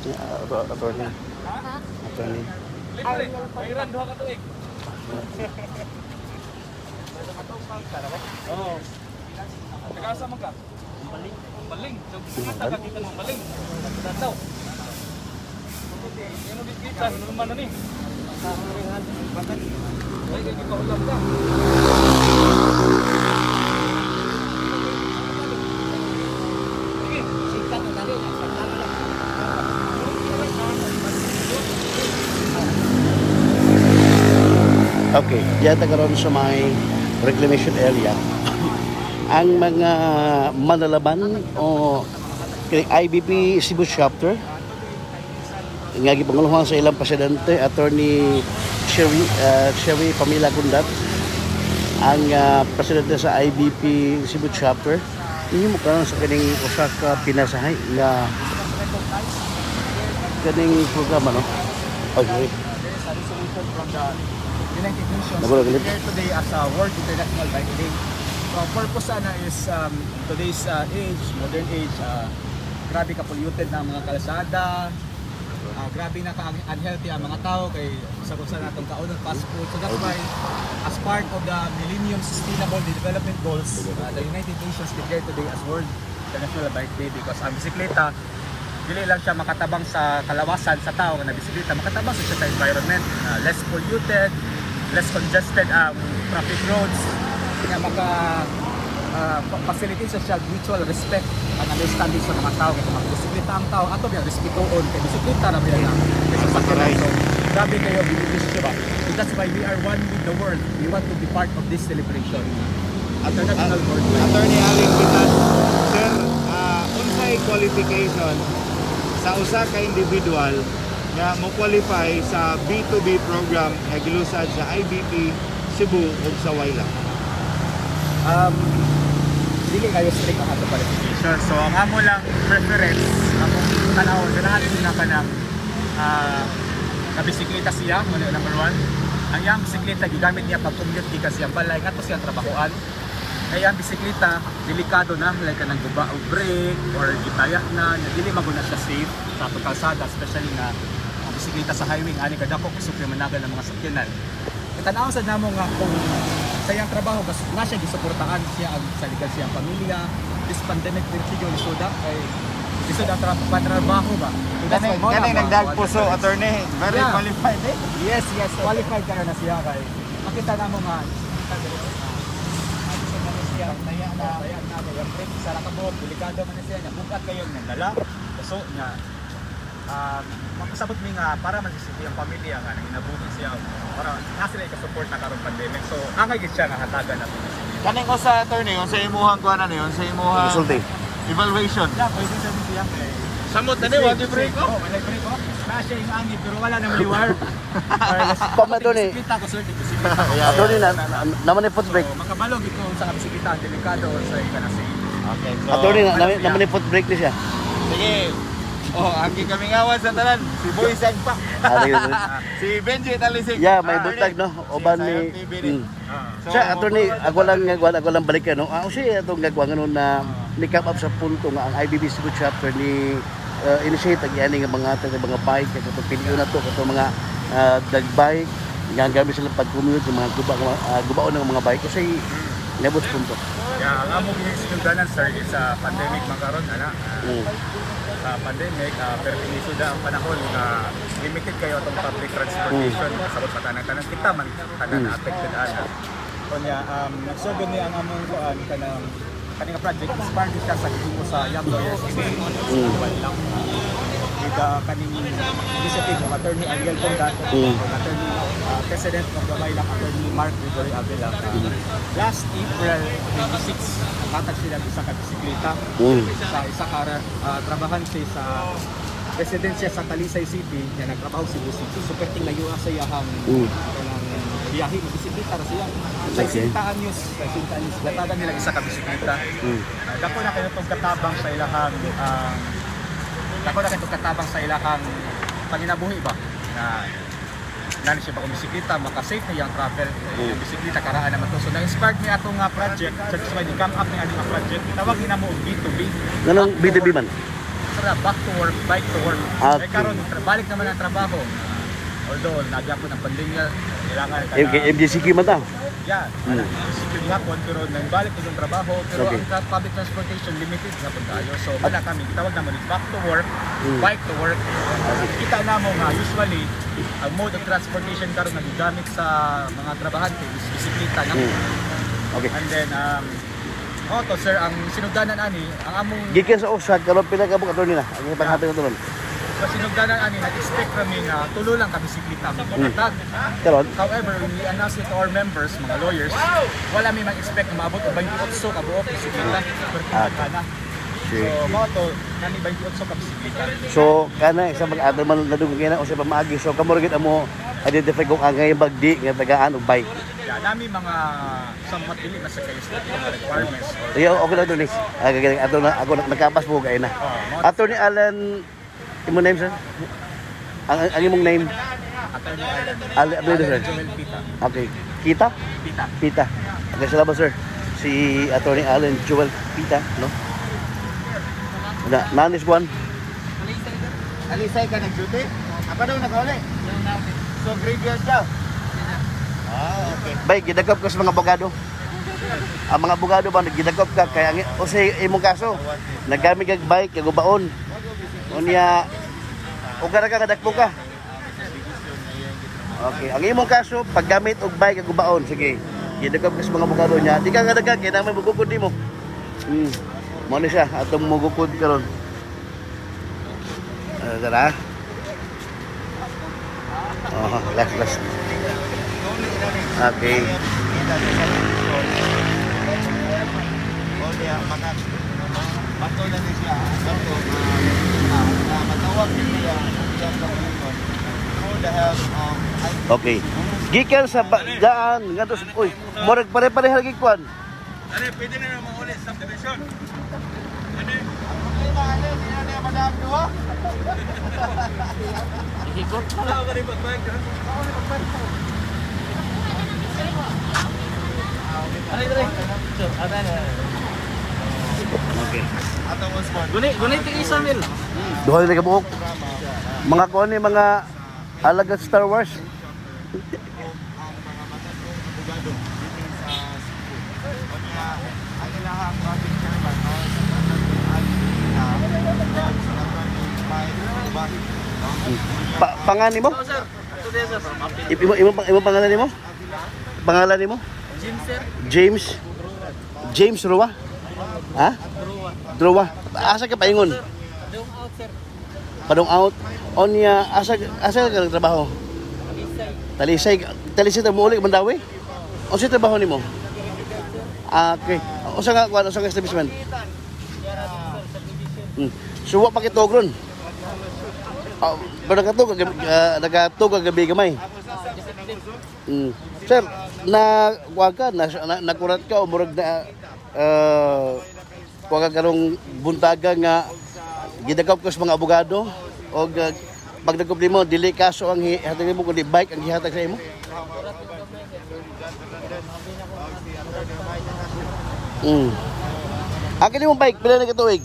Attorney. Ha? Attorney. Arnel po. Bayran duha ka tuig. Oo. Taga-asa man ka? Baling. Baling. So kita ka kita mo baling. Tataw. Yung bisita, ano naman na ni? Ay, kay gipaulam ka. Sige. Okay, diyan ta karon sa may reclamation area. Ang mga manalaban o kay IBP Cebu Chapter nga gipanguluhan sa ilang presidente, Attorney Sherry Pamela Kundat, ang presidente sa IBP Cebu Chapter, inyo mo karon sa kining usa ka pinasahay nga kaning programa, no? Okay. There is a resolution from the United Nations Nagulo, galit. declared today as a World International Bike Day. So, ang purpose sana is today's age, modern age, grabe ka polluted na ang mga kalsada, grabe na ka unhealthy ang mga tao kay sa kung saan natong kaonon fast food. So that's why as part of the Millennium Sustainable Development Goals, the United Nations declared today as World International Bike Day because ang bisikleta dili lang siya makatabang sa kalawasan sa tao nga bisikleta, makatabang sa siya sa environment, less polluted, less congested ang traffic roads, nga maka facilitate sa siya mutual respect and understanding sa mga tao. Kay kung magbisikleta ang tao, ato biya respetuon kay bisikleta ra biya na kaysa sa so grabe kayo benepisyo ba. So that's why we are one with the world. We want to be part of this celebration, International World Bike. Attorney Alec Pitas, sir, unsay qualification sa usa ka individual nga mo qualify sa B2B program nga gilusad sa IBP Cebu ug sa Wayla? Dili kayo strict ang ato qualification. So ang amo lang preference, among tanaw, ganahan ko na kanang na bisikleta siya, muna number one. Ang iyang bisikleta gigamit niya pag commute gikan siyang balay ngadto siyang trabahoan. Kaya ang bisikleta delikado na, like kanang guba og brake or gitaya na, na dili maguna siya safe sa atong kalsada, especially nga ang bisikleta sa highway ani kadako kusog yung managan ng mga sakyanan. Tanaw sa namo nga kung sa iyang trabaho gas na siya gisuportahan siya ang saligan siyang pamilya this pandemic din siya lisuda kay lisod ang trabaho ba. So that's why mo na Kanang ba- nagdagpuso, attorney, very qualified eh. Yes, qualified kayo na siya kay makita na mo nga bisikleta diri na ano siya taya na taya na kay ang brake sa rakabot, delikado man na siya niya bugat kayo nga dala so niya makasabot mi nga para man siya ang pamilya nga nanginabuhi siya para na sila ka-support na karong pandemic, so angay gid siya nga hatagan nato ni siya. Kaning usa, attorney, unsay imuhang kuan ano, unsay imuhang Resulting. evaluation? Yeah, pwede sa siya kay Samot na ni, wa di break Oh, wala break oh. Na siya yung angi pero wala nang liwar. Wireless. Pama, Tony. Bisikleta ko sir, bisikleta ko. Attorney na, naman ni foot brake. So, makabalog ito sa bisikleta, ang delikado sa ika na safe. Okay, so Attorney na, naman ni foot brake ni siya. Sige. Oh, angki kami ngawan sa tanan. Si Boy Sagpa. Ah, sige, sige. Si Benji Talisik. Yeah, may buntag, no? Uban Si ni Sayon TV ni. So, sa attorney, ako lang balikan, no? Ah, usi atong gagawa nganon na ni come up sa punto nga ang IBB Cebu Chapter ni initiate ang yani nga mga taga mga bike kay katong piliyon na to katong mga dag bike nga gamit sila pag-commute ng mga guba gubaon ng mga bike kasi nabot sa punto. Yeah, ang among gihisgudanan sir is sa pandemic man karon ana. Sa pandemic, pero pinisuda ang panahon nga limited kayo atong public transportation sabot pa tanan-tanan kita man tanan na affected ana. Kunya nagsugod ni ang among kuan kanang kaning project, inspired siya sa gihimo sa Young Lawyers Event with kaning initiative of Attorney Ariel Bondat, Attorney President of the Maylak, Attorney Mark Gregory Avila. Last April 26, naghatag sila og isa ka bisikleta sa isa ka trabahan siya sa residensya sa Talisay City nga nagtrabaho sa Cebu City. So perting layo sa iyahang kanang biyahe, magbisikleta ra siya. Sa 60 anyos, sa 60 anyos, gatagan nila isa ka bisikleta. Dako na kayo tong katabang sa ilahang dako na kayo tong katabang sa ilahang panginabuhi ba na nani siya bagong bisikleta, maka-safe na iyang travel. Yung bisikleta, karaan naman to. So, na-inspired ni atong nga project. So, that's why ni come up ni aning nga project. Tawag ni namo og B2B. Nganong B2B man? ra back to work, bike to work. Okay. Kay karon balik naman ang trabaho. Although nagyapon ang pandemya, kailangan ka MK, MGCQ man ta. Yeah, secure gihapon pero nagbalik na yung trabaho pero ang public transportation limited gihapon tayo. So wala kami gitawag namo ni back to work, bike to work. Kita namo nga usually ang mode of transportation karon nga gigamit sa mga trabahante is bisikleta na. Okay. And then oh to sir, ang sinugdanan ani, ang among Gikan sa usa karon pila ka buok, attorney, na? Ang panghatag na turon. Sa sinugdanan ani nag-expect kami nga tulo lang ka bisikleta mo. Karon However, when we announced it to our members, mga lawyers, wala may mag-expect na maabot og 28 ka buok bisikleta per kana. So, mao to, nani 28 ka bisikleta. So kana isa mag-adto man nadungog kay na usa pa maagi. So kamo ra gid amo identify kung angay bagdi nga tagaan og bike. Yeah, nami mga somewhat dili man sa kayo sa mga requirements or Iyo, okay lang, attorney. Ah, gagaling ato na ako nakapas po kay na. Oh, mao Attorney Alan, imo name, sir? Ang imong name? Attorney Alan. Alan, ano sir? Joel Pita. Okay. Kita? Pita. Pita. Okay, salamat, sir. Si Attorney Alan Joel Pita, no? Na, nanis one. Alisay ka nag-duty? Apa daw nakauli? So graveyard ka? Ah, okay. Bay, gidagop ka sa mga abogado. Ang mga abogado ba, gidagop ka kaya ang o sa imong kaso, naggamit kag bike, kag ubaon. Unya, o ka ka kadakpo ka. Okay, ang imong kaso, paggamit og bike kag ubaon, sige. Gidagop ka sa mga abogado niya. Di ka nga dagag, kaya naman mugukod nimo. Mo ni siya atong mugukod karon. Tara. Oh, last last. Okay. Bato na ni siya. Bato na matawag niya iyang kaugalingon through the help of Okay. Gikan sa daan ngadto sa, uy, murag pare-pareha lagi kwan. Ano, pwede na naman ulit subdivision. Ano? Ang problema ano, hindi na niya madam duha. Wala ka rin pagbike. Okay. Atong Osborne. Guni, guni tig isa mil. Duha na ka buok. Mga kuan ni mga alagad Star Wars. Ang mga matandong abogado dito sa Cebu. Unya, ang ilahang project chairman no, sa Attorney Ali na si Attorney Mike Ubahi. No? Pangani mo? Sir, ito din sir. Imo imo imo pangalan nimo? Pangalan nimo? Jim sir. James James Rua? Ha? Drua. Asa ka paingon? Dong out sir. Padong out. Onya, asa asa ka nagtrabaho? Talisay. Talisay ta muuli Mandawi? Unsa trabaho nimo? Ah, okay. Unsa nga kuan, unsa nga establishment? So wa pa kitog ron. Ah, pero nakatug nakatug gabi gamay. Sir, na kuha ka, na nakurat ka o murag na kuha ka karong buntaga nga gidakop ko sa mga abogado o pagdakop nimo dili kaso ang hatag nimo kundi bike ang gihatag sa imo. Ang kini mong bike pila na ka tuig?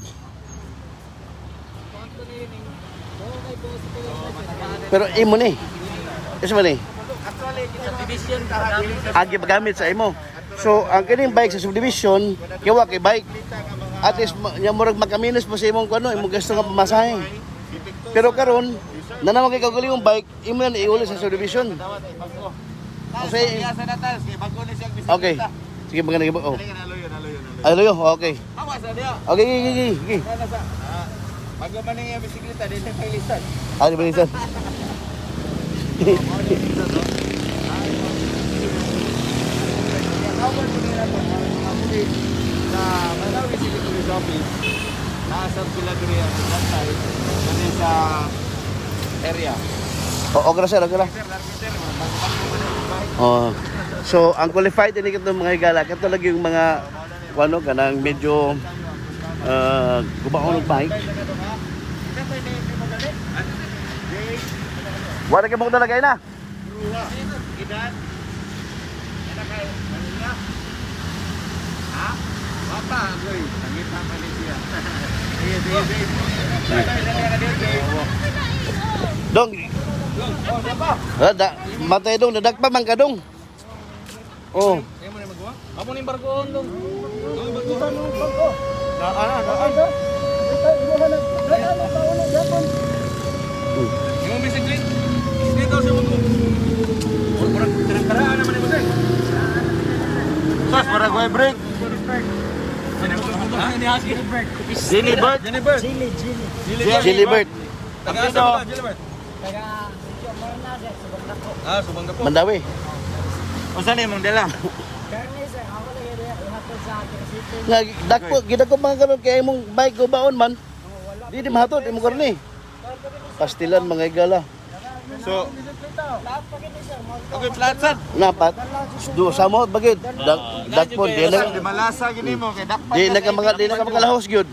Pero imo ni. Isa man ni. Subdivision. Agi pagamit sa imo. So ang kining bike sa subdivision, kay wa kay bike. At least nya murag makaminos pa sa imong kuno, imong gasto nga pamasahe. Pero karon, nanamang kay kaugalingong bike, imo na iuli sa subdivision. Okay. Sa Natal, kay bago na siyang bisikleta. Okay. Sige, maganda oh. Naloyo, naloyo, naloyo. Ay, loyo, okay. Hawa sa diya. Okay, okay, okay, okay. Sana sa bago man ang bisikleta, di siya pailisan. Ano ba yun? Tawag ko nila po, ang mga pulis sa Manawi City Police Office, naasab sila diri ang bantay diri sa area. Oh, okay na sir, okay na. Sir, largo sir, bago-bago man ang bike. Oh. So, ang qualified ini katong mga higala, kato lagi yung mga kuano kanang medyo gubaon og bike. Wala kay mong talagay na. Ruwa. Edad. Ana kay Manila. Ha? Bata agoy, nangita pa ni siya. Dong. Ah, da, matay dong, nadagpa man ka dong. Oh. Ayaw mo na magawa? Amo na yung bargoon dong. Dong, bargoon. Yung bisiklet. Bisiklet daw siya mo. Murag karaan naman ni Jose. Sos, murag way break. Jenny Bert. Jenny Bert. Jilly Bert. Taga asa ka, Jenny Bert? Taga Sitio Morna, sir. Subong na po. Ah, subang ka po. Mandawi. Unsa ni imong dala? Karne, sir. Ako lang yun. Ihatod sa akin city. Nga dagpo, gidagko mga karon kay imong bike go baon man. Di di mahatod imong karne. Pastilan mga igala. So, Lahat pa gini, sir. okay, platsan. Napat do samot bagid. Dagpon di na Di malasa gini mo kay dakpan. di na ka mga di na ka makalahos gyud.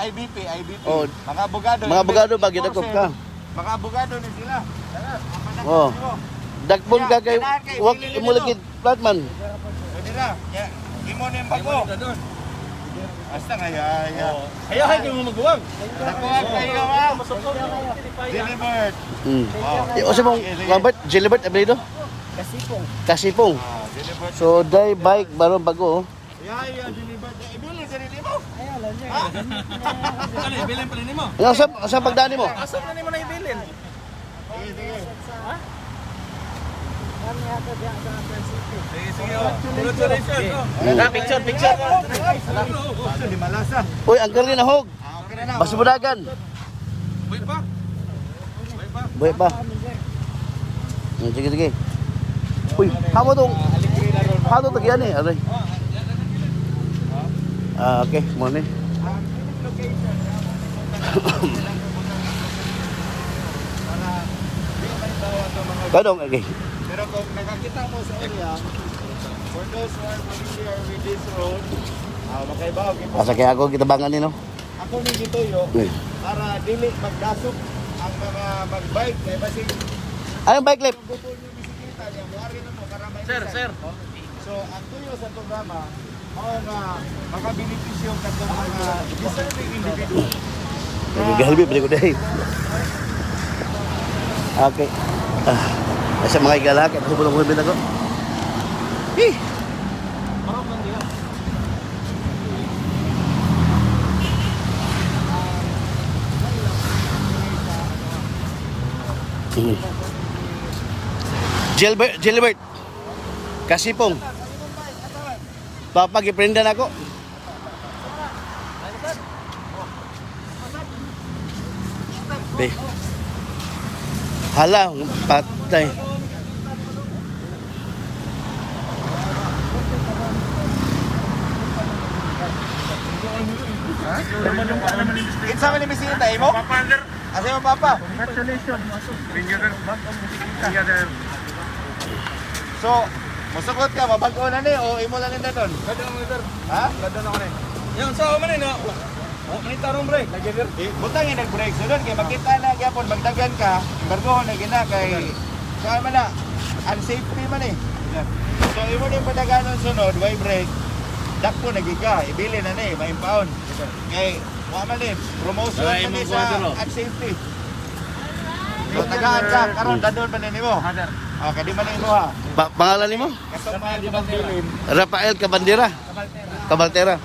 IBP, IBP. Oh. Mga abogado. Mga abogado ba, gidakop ka? Mga abogado ni sila. Oh. Dagpon ka kay wag imo lagi flat man. Pwede ra. Kaya imo ni yung bago. Basta nga ya ya. Kaya hay mo magbuwang. Dakuha kayo ha. Jenny Bert. Eh, o sa mong Lambert, Gilbert apelyido? Kasipong. Kasipong. Ah, Jenny Bert. So day bike baron bago oh. Ya ya Jenny Bert. Ibili sa nimo. Ayaw lang, sir. Ano, ibilin pa rin mo. Ang sa pagdani mo? Asa na nimo na ibilin? Sige, sige. Sa... Karne hatod yan sa akin city. Sige, sige. Oh. Congratulations. Oh. Picture, picture. Di malasa. Uy, ang karne na hog. Ah, okay na na. Basubudagan. Buhay pa. Buhay pa. Buhay pa. Sige, sige. Uy, hamo tong hamo tong tagyan eh. Aray. Ah, okay, mo ni. Kadong, okay. Pero kung nakakita mo sa area, for those who are familiar with this road, ah, makaibaw, Asa kaya ako kitabangan ni no? Ako ni gituyo Uy. para dili magdasok ang mga magbike kay basig Anong bike lift? bukol yung bisikleta niya muari na mo para may Sir, sir. So ang tuyo sa programa mao nga makabenepisyo katong mga deserving individual. Nagagalbi pa ko dahil. Okay. Ah, sa mga igala, kaya ako bulong ako. Eh! Gilbert, Gilbert. Kasipong. Papa, giprendan ako. Be. Hala, patay. Kinsa man ni bisikleta imo? Asa imong papa? So, musugot ka, mabag-o na ni o imo lang ni doon? Kada mo sir. Ha? Kada na ko ni. Yan sa man ni na. Oh, manit tarong break. Lagi sir. Eh, butang yung nag-break. So doon, kay makita na gyapon, magdagan ka, embargohon na gina kay saan man na, unsafety man eh. So imo din padaganon sunod, way break, dakpo na giga, ibili na ni, ma-impound. Kay, wa man eh, promotion Wala man ni imong sa kuha dito. unsafety. So tagaan ka, karon dadon pa ni nimo. Okay, di man ni imo ha. Pangalan nimo? Katong mga gibang bilin. Rafael Cabandera. Cabaltera.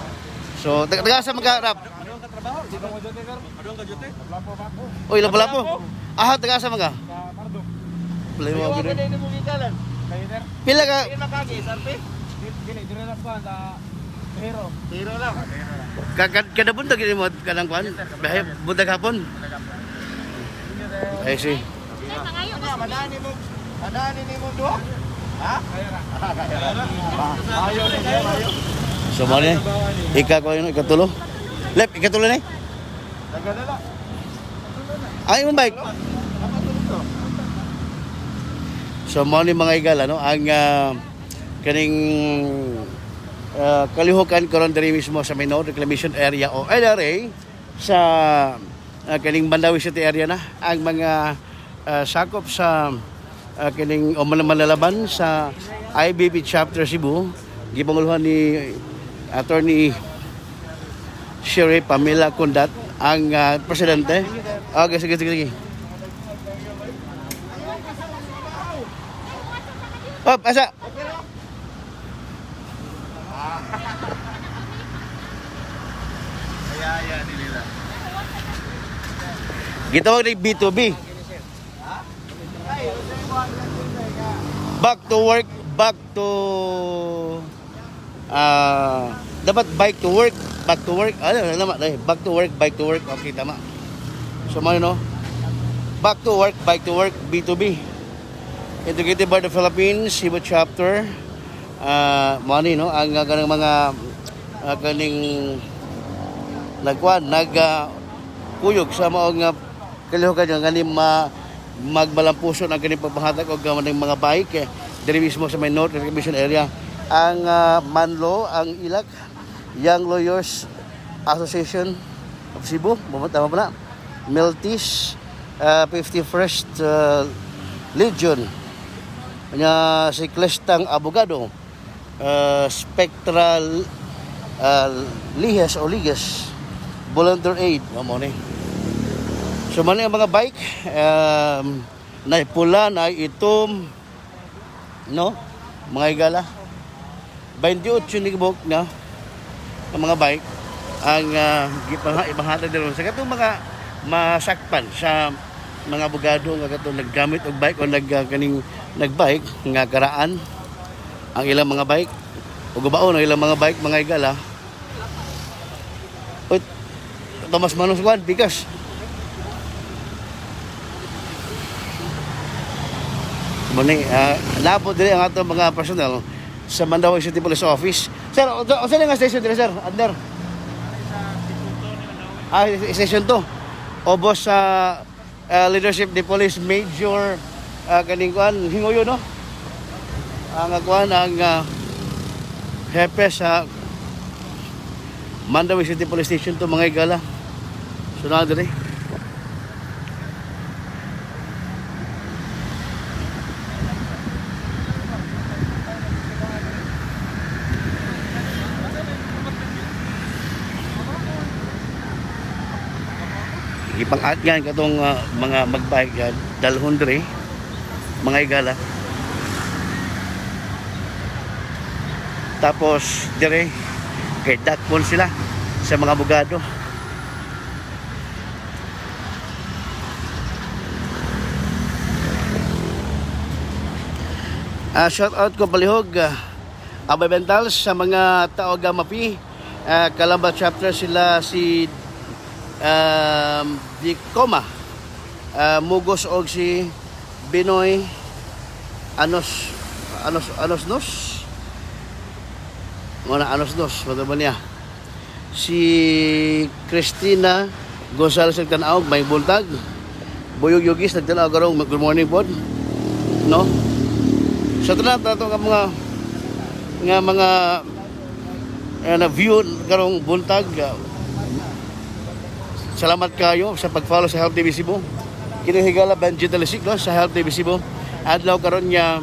So, taga sa mga rap. Adong ka trabaho? Di ba mo jote sir? Adong ka jote? Uy, lapo-lapo. Aha, taga sa mga. Play mo Iwa gid. ka na mo gikalan. Pila ka Di makagi, sarpi. Dili, dili lang pa sa Hero. Tiro lang. Kada buntag gid mo kanang kwan? Biyahe buntag hapon. Ay si. Ano, madani mo, madani ni mo duha. Ha? Kaya ra. Ayo ni ayo. So mo ni. Ika ko yun, ikatulo. Lep, ikatulo ni. Nagadala. Ay, imong bike. So mo ni mga igala no ang kaning kalihukan karon diri mismo sa Minor Reclamation Area o LRA sa kaning Mandawi City area na ang mga sakop sa kining o malalaban sa IBP Chapter Cebu, gipanguluhan ni Attorney Sherry Pamela Kundat, ang presidente. Okay, sige, sige, sige. Oh, asa? Kaya yan nila. Gitawag ni B2B. Back to work, back to dapat bike to work, back to work. Ano, ano, tama, eh, back to work, bike to work. Okay, tama. So, mo no? Back to work, bike to work, B2B. Integrated by the Philippines, Cebu Chapter. Mo ani, no? Ang kanang mga kaning nagkuan nag kuyog sa maong nga kalihukan nga ganing ma magmalampuson ang kaning pagpahatag og ng mga bike diri mismo sa may North Reclamation Area ang Manlo ang Ilak Young Lawyers Association of Cebu, tama tama ba na? Meltis 51st Legion nga siklistang abogado, Spectral Lihes o Liges Volunteer Aid mo ni. So man ang mga bike na pula na itom, no, mga higala, 28 ni kabuk na ang mga bike ang ipahatag dito sa katong mga masakpan sa mga abogado nga katong naggamit og bike o nag kaning nagbike nga karaan ang ilang mga bike o gubaon ang ilang mga bike, mga higala. Uy, Thomas Manos Juan, bigas. Muni, labo dili ang atong mga personnel sa Mandaue City Police Office. Sir, unsa nga station dili, sir? Under. Ah, station 2. Obos sa leadership ni Police Major kaning kuan Hingoyo, no? Ang kuan ang hepe sa Mandaue City Police Station to, mga igala. So na diri. Ipang-at nga katong mga magbike dalhon diri, mga igala. Tapos dire kay dakpon sila sa mga abogado. Shout out ko palihog Abay Bentals sa mga tao Gamapi, Kalamba chapter, sila si Dicoma Mugos og si Binoy Anos Anos Anos Nos. Muna Anos Nos ba niya si Christina Gonzales nagtanaw may buntag. Buyog Yugis nagtanaw karong good morning pod, no? Sa tanan tato nga mga na view karong buntag, salamat kayo sa pag-follow sa Health TV Cebu. Kini higala Benji Talisik, no, sa Health TV Cebu. Adlaw karon nga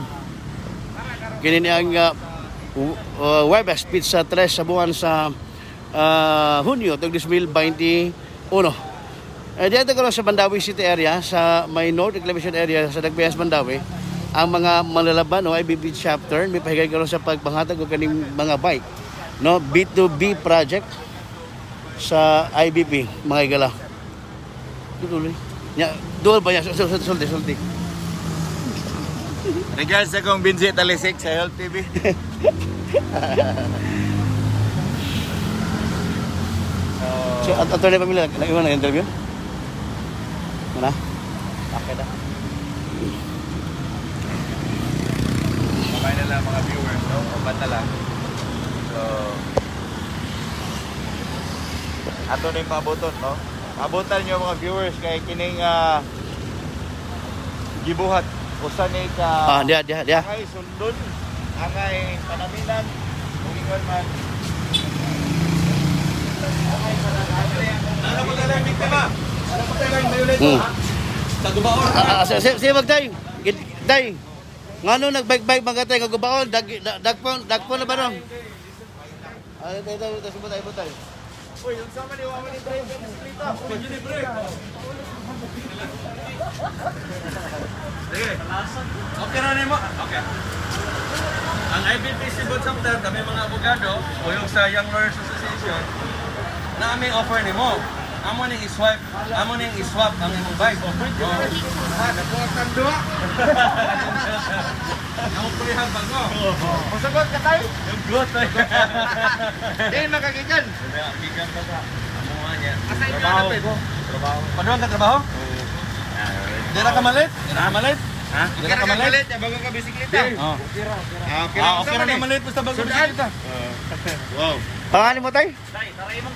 kini ni ang Huwebes, pizza 3 sa buwan sa Hunyo 2021. Eh, dito karon sa Mandaue City area, sa may North Reclamation Area sa Dagbayas, Mandaue, ang mga manlalaban o IBB chapter may pahigay karon sa pagpanghatag og kaning mga bike, no, B2B project sa IBP, mga igala. Tuloy. Nya, duol ba niya? Sulti, sulti, sulti. Regards sa kong Binji Talisik sa Health TV. So, at attorney pamilya, nag-iwan na interview? Ano? Okay na. Mamaya na lang mga viewers, no? Upat na lang. So, ato na yung paaboton, no? Paabotan nyo mga viewers kay kining gibuhat. Usa ni ka Ah, diya, diya, diya. angay sundon, angay panaminan, muingon man. Ano ko talagang biktima? Ano ko talagang violento? Sa Dubaor. Ah, ah, sige, magtay. Tay. Ngano nagbike-bike mga tay kagubaon, dag dagpon dagpon na ba ron? Ah, tay tay tay, tay, tay. Uy, unsa man ni wa man ni drive ang bisikleta? Sige. Okay na nimo. Okay. Ang IBP Cebu Chapter, kami mga abogado, o yung sa Young Lawyers Association, na aming offer nimo. Amo ning i-swipe, amo ning i-swap ang imong bike. Oh. Ah, nakuha kang duha. Ang kulihan bago. Musugot ka tayo. Good. Di makagikan. Gikan pa sa amo nga niya. Asa inyo Trabaho hanapin? ko. Trabaho. Paano ka trabaho? Di na ka malit? Di na ka malit? Ha? Di Okay na ra ka ka malit? malit, bago ka bisikleta. Oh. Ah, okay Ah, ra okay ra na malit basta bago Sudaan. bisikleta. Wow. Pangalan mo tay?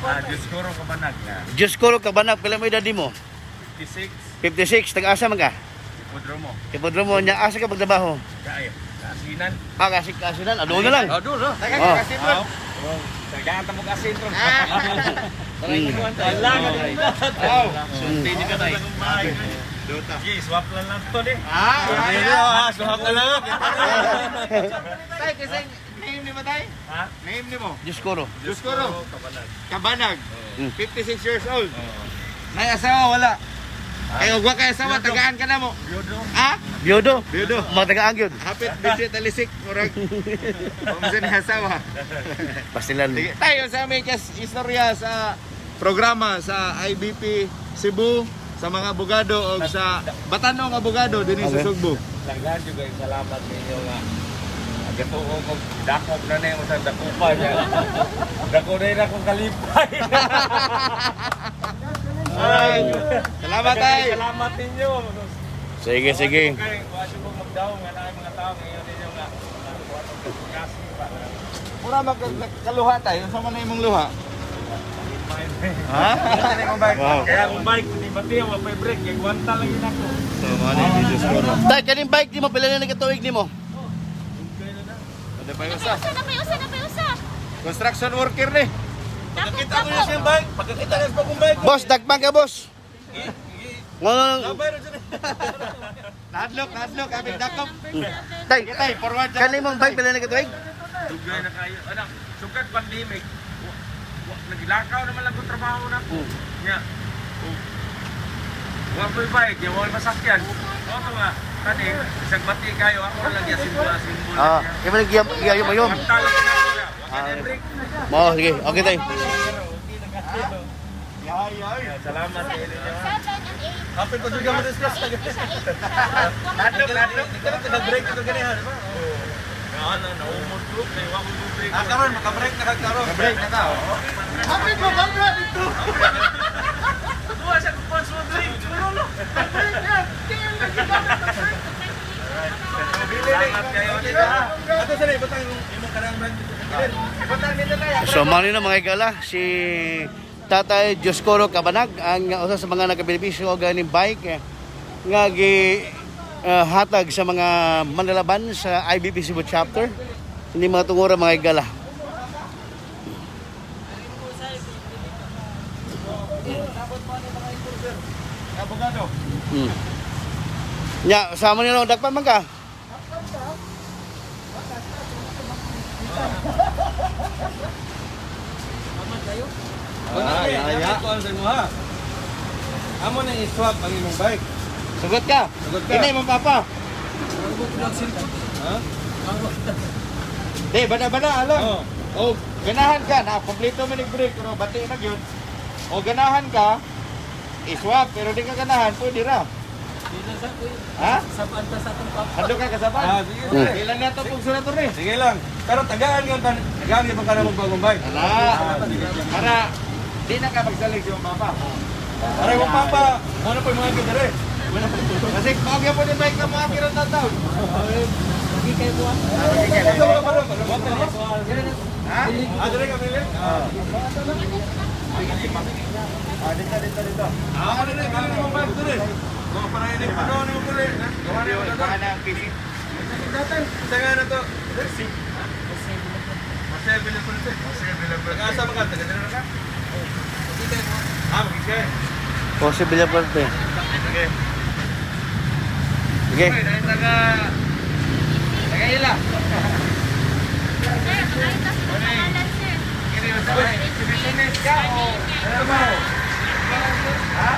Ah, Diyos ko ro kabanag na. Diyos ko kabanap pila mo edad nimo? 56. 56, tag-asa man ka? Ipodromo. Ipodromo niya asa ka pagtrabaho? Kaya. Kasinan. Ah, kasi kasinan, ano na lang. Oh, doon, oh. Taga Oh. ka kasi bro. Tagaan ta mo kasin ron. Wala ka din. Wow. Sulti ka tay. Dota. Sige, swap lang lang to ni. Ah, Sige, ah, swap na lang. Tay, kasi name ni mo tay? Ha? Name ni mo? Diyos ko ro. Diyos ko ro. Kabanag. Kabanag. 56 years old. Oo. May asawa wala. Kay ugwa kay asawa tagaan ka na mo. Byodo. Ha? Byodo. Byodo. Mga taga-ang yun. Hapit bisi talisik murag. Unsa ni asawa? Pastilan. Sige, tayo sa may kas istorya sa programa sa IBP Cebu sa mga abogado o sa Batanong abogado dinhi sa Okay. Sugbo. Daghan jud kay salamat ninyo nga. Gatuo ko dakop na na yung sa dakupa niya. Dako na yun akong kalipay. Ay, salamat tay. Salamat ninyo. Sige, sige. Kay wa jud ko magdaw nga naay mga tao ngayon ninyo nga. Kasi pa. Mura magkaluha tayo. Unsa man na imong luha? Ha? Wow. Kaya akong bike, di ba tiyo, mapay break, kaya gwanta lang yun ako. So mo ni Diyos ko ro. Tay, kaning bike nimo pila na nagkatuig nimo? Ada pa yung usa. Usa na may usa na may usa. Construction worker ni. Pagkakita ko niya siyang bike, pagkakita niya sa bagong bike. Boss, dagpang ka, boss. Ngono. Labay na dyan eh. Nahadlok, nahadlok, aming dakop. Tay, Sige tay, forward dyan. kaning mong bike pila na nagkatuig? Dugay na kayo. Anak, sugad pandemic, nagilakaw naman lang kong trabaho na ako. Nya, wa ko'y bike, ya wa masakyan. O to nga, kani, isang bati kayo, ako lang ya, simbol, simbol. Ah, imo nang giyayo mo yun. Ang talo ko na ako, ya. Wa ka break. Mo, sige. Okay tay. Yay, yay. Salamat kayo ninyo. 7 and 8. Hapit ko juga mo-discuss. 8 isa 8 isa. Nahadlok, nahadlok. Hindi ka na nag-break ito ganihan, di ba? Oo. Ano, naumot ko, kaya wa ko break. Ah, karon maka-break na ka karon. Break na ka. oh. Hapit mo, kamera dito. Duha siya kung mo drink. Churo no. Salamat kayo nila. Ato sa ibutang imong imong kanang brand dito sa kilid. Ibutang nito tayo. So mao na mga igala si Tatay Dioscoro Cabanag ang usa sa mga nakabenepisyo og ganing bike nga gi hatag sa mga manlalaban sa IBP Cebu chapter. Hindi mga tungura mga igala. Abogado. Nya, sama nila dakpan man ka. Ah, ya, ya. Sa imo ha. Amo nang i-swap ang imong bike. Sugot ka. Sugot ka. Ini mong papa. Ha? Di, bana-bana, alam. Oh. O, ganahan ka. Na, kompleto man yung break. Pero bati na yun. O, ganahan ka. I-swap. Pero di ka ganahan, pwede ra. Ha? Ando ka kasaban? Ah, sige, sige. Ilan na ito pong sulat rin? Sige lang. Pero tagaan yung kan tagaan yung ka na bagong bike. Ala. Para, di na ka magsalig si mong papa. Aray mo papa, ano pa yung mga kidere? Kasi maagya po ni bike na mga kiron taon. Ha? Ah, dire ka Mili? Ah, dito, dito, dito. Ah, dire, dire mo bike dire. Go para ini ano ni mo dire. Gawa ni mo na. Baka na ang PC. Sa nga na to. Jose Villaflores. Jose Villaflores. Nag-asa man ka, taga dire na ka? Ah, magigay. Jose Villafuerte. Sige. Sige. Uy, dahil taga... Taga ila. Sir, maayo ta sa pangalan sir. Kini Business ka o trabaho? Ha?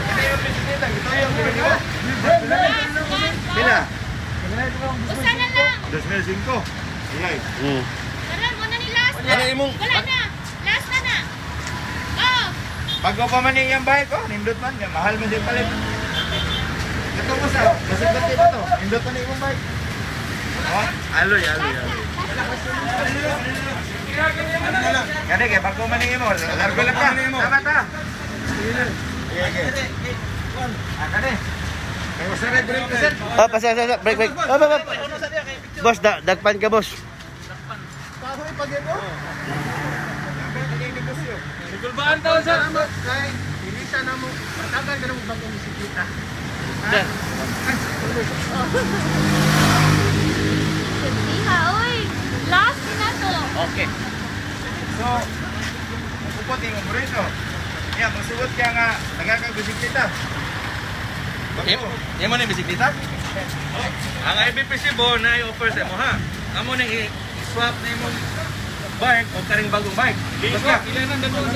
Hindi yung bisikleta, ito yung binili mo. Pila? Usa na lang. 2005. Ayay. Karon mo na ni last. Ano imong Wala na. Last na na. Oh. Bago pa man yung bike, oh, nindot man. Mahal man siya palit. Ito mo sa, masigbati pa to. Nindot man yung bike. Oh, aloy, aloy, aloy. Gani kay bago man imo, largo lang ka. Tama ta. Sige, sige. Ah, kani. Kay usa ra break present. Ah, pasa, pasa, break, break. Ah, ba, ba. Boss, dagpan ka, boss. Sigulbaan taon, sir. Sir. Iha, oy. Last na to. Okay. So, upot imong burrito. Ya, musugot ka nga taga kag bisikleta. Bago. Imo ni bisikleta? Ang IBP Cebu na i-offer sa imo ha. Amo ning i-swap na imong bike o karing bagong bike. Basta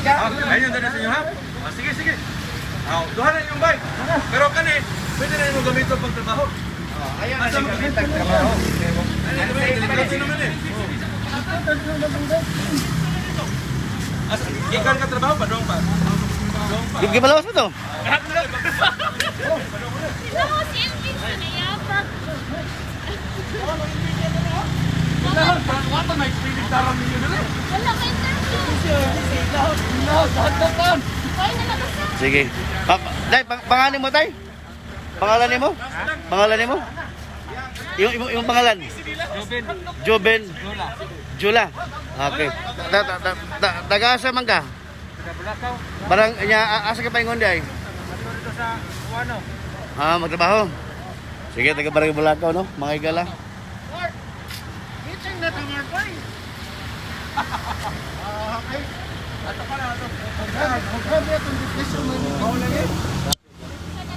Ah, ayun dali sa inyo ha. Ah, sige sige. Ah, duha na yung bike. Pero kani pwede na imo gamiton pag trabaho. Oh, ayaw na Asa siya mo- gamit ang trabaho. Ay, delikado naman eh. Asa gikan ka trabaho pa dong pa. Dong pa. Gibalawas mo to. Sila mo si Elvin sa nayabag. Wala ka interview. Ay, nalabas na. Sige. Day, pangalan mo, tay? Pangalan mo? Pangalan mo? Yung pangalan? Joben. Joben Lola. Jula. Okay. Taga-asa man ka? Barang nya asa ka pa ingon day? Ah, magtrabaho. Sige, taga Barangay Bulacau, no? Mga igala. Meeting na tamar boy.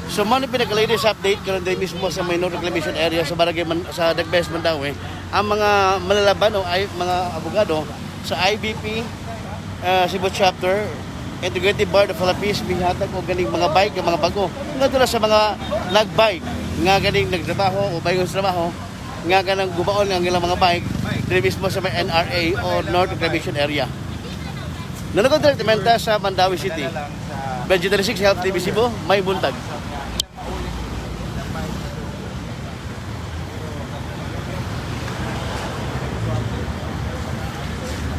So man ang pinaka-latest update karon day mismo sa minor reclamation area sa Barangay sa Dagbes Mandaue. Ang mga malalaban o ay, mga abogado sa IBP Cebu Chapter Integrated Bar of Philippines mihatag og ganing mga bike nga mga bago ngadto na sa mga nagbike nga ganing nagtrabaho o bayon sa trabaho nga ganang gubaon ang ilang mga bike diri mismo sa may NRA o North Reclamation Area. Nanonood direktamente sa Mandaue City. Lang sa Benji 36 Health TV Cebu, may buntag. sa